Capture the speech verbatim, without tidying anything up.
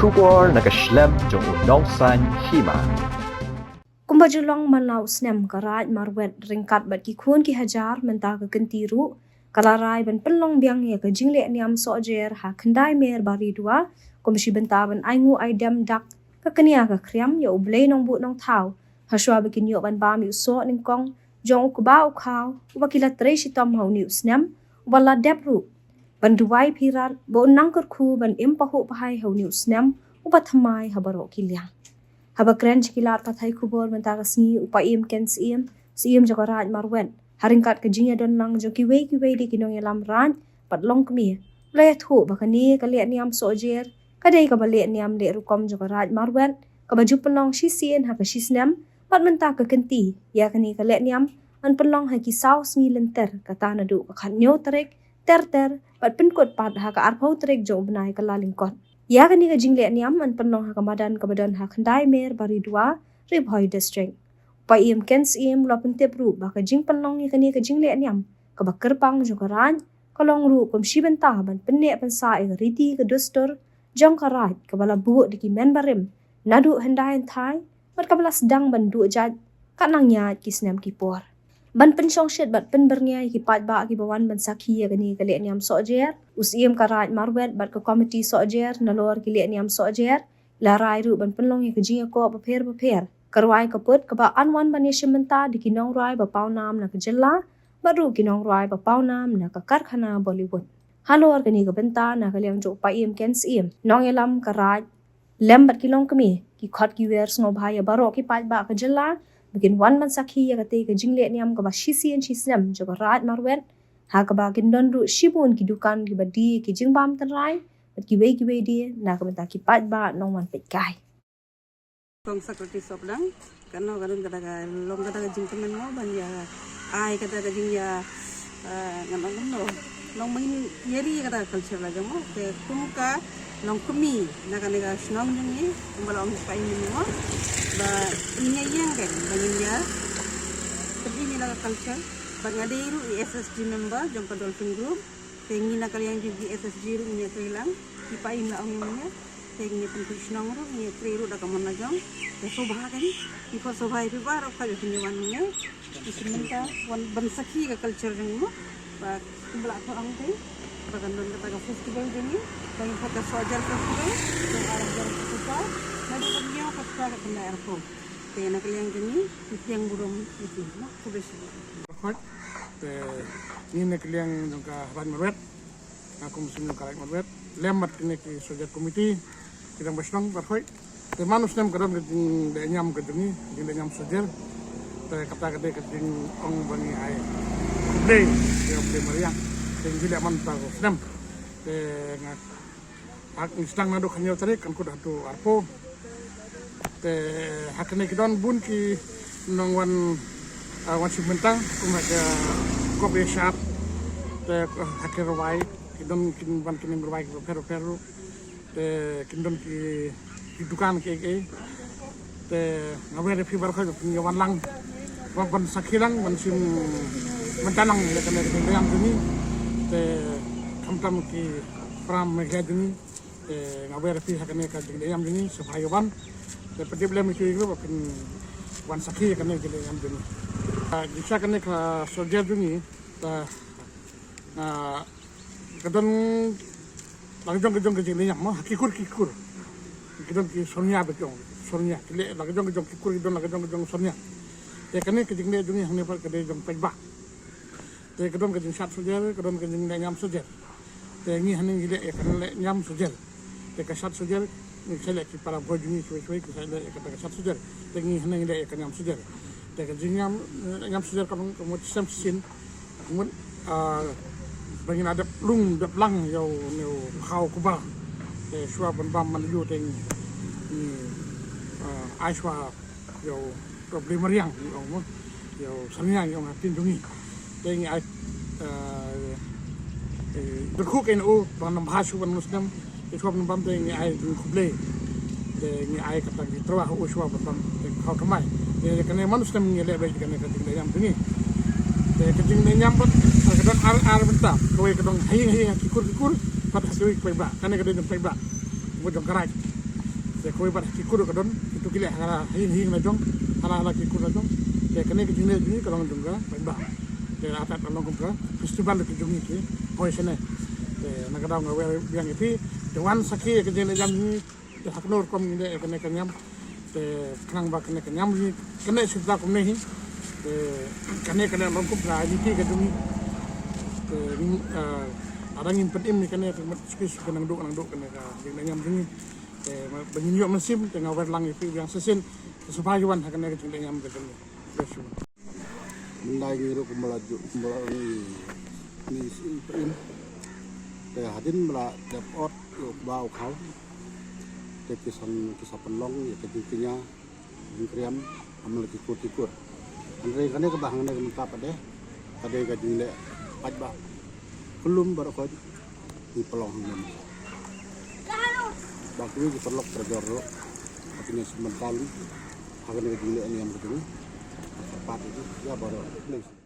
Khubor na ka shlem jong u nongsan hima. Kumba ju long man la u snem, ka Raid Marwet ryngkat bad ki khun ki hajar mynta ka kynti ruh ka la rai ban pynlong biang ïa ka jingleh niam sohjer ha Khyndai Mer Baridua, kum shi bynta ban ainguh aidem dak ka kñia ka khriam ïa U Blei Nongbuh Nongthaw, ha shuwa ba kin ïoh ban bam ïa u soh nyngkong jong u kba u khaw uba ki la trei shitom ha une u snem, uba la dep ruh ban duwai pyrshah ba un nang kyrkhu ban im pahuh pahai ha une u snem uba thymmai ha baroh ki liang. Haba kren sha ki lad pathai khubor mynta ka sngi, u Paiem Ken Syiem, Syiem jong ka Raid Marwet, ha ryngkat ka jingïadon lang jong kiwei kiwei de ki nongïalam raid bad longkmie, u la ïathuh ba kane ka leh niam sohjer ka dei kaba leh niam leh rukom jong ka Raid Marwet, kaba ju pynlong shisien ha ka shisnem, bad mynta ka kynti ïa kane ka leh niam yn pynlong ha ki saw sngi lynter, kata naduh ka khathynñiew tarik Ter Ter bad pynkut pat ha ka arphew tarik jong u bnai Kyllalyngkot. Ïa kane ka jingleh niam yn pynlong ha ka madan kaba don ha Khyndai Mer Baridua, Ri Bhoi District. U Paiem Ken Syiem u la pyntip ruh ba ka jingpynlong ïa kane ka jingleh niam kaba kyrpang jong ka raid ka long ruh kum shi bynta ban pynneh pynsah ïa ka riti ka dustur jong ka raid, kaba la buh da ki men barim naduh hyndai hynthai, bad kaba la sdang ban duh jait katba nang ïaid ki snem ki por. Ban pynshongshit bad pynbyrngia ïa ki paidbah kiba wan ban sakhi ïa kane ka leh niam sohjer, u Syiem ka Raid Marwet bad ka komiti sohjer nalor ki leh niam sohjer, la rai ruh ban pynlong ïa ka jingïakob bapher bapher. Ka rwai ka put kaba yn wan ban ïashim bynta da ki nongrwai ba pawnam na ka jylla bad ruh ki nongrwai ba pawnam na ka karkhana Bollywood. Halor kane ka bynta, na ka liang jong u Paiem Ken Syiem, nongïalam ka raid lem bad ki longkmie, ki khot ki wer sngewbha ïa baroh ki paidbah ka jylla ba kin wan ban sakhi ïa katei ka jingleh niam kaba shisien shisnem jong ka Raid Marwet, ha kaba kin don ruh shibun ki dukan kiba die ki jingbam tynrai bad kiwei kiwei de na ka bynta ki paidbah nongwan peitkai. Kong Socrates Sopdang, kano ka don kata ka long kata ka jingkmen mo ban ïa ai kata ka jingïa, ah, ngan ong kumno, long ban ïa ri kata ka culture la jong mo, te kum ka longkmie na kane ka shnong jong ngi, kumba la ong Paiem mo, ba ngin ïa ïeng kan ba ngin ïa pynïeng ïa la ka culture. Bad nga dei ruh i S S G member jong ka Dolphin Group, te ngi na ka liang jong i S S G ruh ngi ïa trei lang, i Paiem la ong ïa ngi, te ngi pynkup shnong ruh, ngi trei ruh da ka mon la jong. Te sngewbha kane, ngi khot sngewbha ïa phi baroh kawei ba phin ïa wan mynne. Ngi sngewbha wan ban sakhi ka culture jong ngi mo. Ba kumba la khot ong te, ba kan don kata ka festival jong ngi, ba ngi khot ka Sohjer Festival, jong ar hajar arphew saw, naduh ka hynñiew ka kata ka khyndai arphew. Te na ka liang jong ngi, ngi pdiang burom ïa phi mo. Khublei shibun. Te ngi na ka liang jong ka Raid Marwet, nga kum Syiem ka Raid Marwet, lem bad kine ki Sohjer Committee, ki dang ba shnong ba rhoi. Te man u snem ka don ka jingleh niam ka jong ngi, jingleh niam sohjer. Te kata ka dei ka jingong ba ngi ai khublei ïa U Blei mariang. Te ngi leh man ta u snem. Te nga, ha ngi sdang naduh ka hynñiew tarik, kan kut haduh arphew. Te ha kane ki don bun ki nongwan, ah, wan shim bynta, kum ha ka kop ïa shad. Te ha ki rwai, ki don kin wan kin rwai ki bapher bapher ruh. Te kin don ki, ki dukan kiei kiei. Te nga wer ïa phi baroh ba phin ïa wan lang, wan ban sakhi lang, ban shim bynta lang ïa kane ka jingleh niam jong ngi. Te khamtam ki para Meghalaya jong ngi. Te nga wer ïa phi ha kane ka jingleh niam jong ngi, sngewbha ïa wan. Te pyntip lem ïa ki ruh ba phin wan sakhi ïa kane ka jingleh niam jong ngi. Ah, jingshisha kane ka sohjer jong ngi, te, ah, ka don la ka jong ka jong ka jingleh niam mo, ha ki kur ki kur. Ki don ki sornia ba jong, sornia. Ki leh la ka jong ka jong ki kur, ki don la ka jong ka jong sornia. Te kane ka jingleh jong ngi hangne pat ka dei jong paidbah. Te ka don ka jingshad sohjer, ka don ka jingleh niam sohjer. Te ngi hangne ngi leh ïa ka leh niam sohjer. Te ka shad sohjer, ngi sa leh ki para bhoi jong ngi shwei shwei, ki sa leh ïa kata ka shad sohjer. Te ngi hangne ngi leh ïa ka niam sohjer. Te ka jingniam, eh, niam sohjer ka long ka mut sem shisien. Ka mut, ah, ba ngin ïa dep lung dep lang ïa une u khaw u kba. Te shuwa ban bam ban ïoh te ngi, ngi, ah, ai shuwa ïa u, ïa u Blei mariang, ïa u, ïa u sarnia, ïa u ha ktien jong ngi. Te ngi ai, eh, eh, kyrkhu ïa u ba ngin ym bha shuh ban wan u snem. Te shuwa ban bam te ngi ai jingkhublei. Te ngi ai kata ki tyrwa ha u shuwa ban bam te khaw thymmai. Te kane man u snem ngi leh beit kane ka jingleh niam jong ngi. Te ka jingleh niam pat ka don ar, ar bynta. Kawei ka don ha ïing ha ïing, ha ki kur ki kur, bad ha kiwei ki paidbah. Kane ka dei jong paidbah, bad jong ka raid. Te kawei pat ha ki kur ka don, kitu ki leh ha la ha ïing ha ïing la jong, ha la ha la ki kur la jong. Te kane ka jingleh jong ngi ka long jong ka paidbah. Te la tat la long kum ka festival ka jong ngi ki hoi shane. Te na ka daw nga wer biang ïa phi, te wan sakhi ïa ka jingleh jam jong ngi. Te ha kano rukom ngi leh ïa kane ka niam. Te khnang ba kane ka niam jong ngi kane shisha kumne hi. Te kane ka leh long kum ka identity ka jong ngi. Te ngi, eh, lada ngim pynim ïa kane ka mut shisha ka nang duh nang duh kane ka jingleh niam jong ngi. Te ma, ba ngin ïoh mynsiem, te nga wer lang ïa phi biang shisien, te sngewbha ïa wan ha kane ka jingleh niam ka jong ngi. Khublei shibun. Mynta ngi ruh kumba la ju, kumba la ngi, ngi shu im. Te hadien ba la dep ot ïa u kba u khaw. Te ki san, ki sa pynlong ïa ka jingkñia, jingkriam, ha man la ki kur ki kur. Hynrei kane kaba hangne ka mynta pat de, ka dei ka jingleh paidbah. Kyllum baroh khoit ngi pynlong hangne mynta. Ba kiwei ki paralok parajor ruh, ba kin ïasnoh bynta lem ha kane ka jingleh niam ka jong ngi. Kyrpad ïa ki, ïa baroh. Khublei.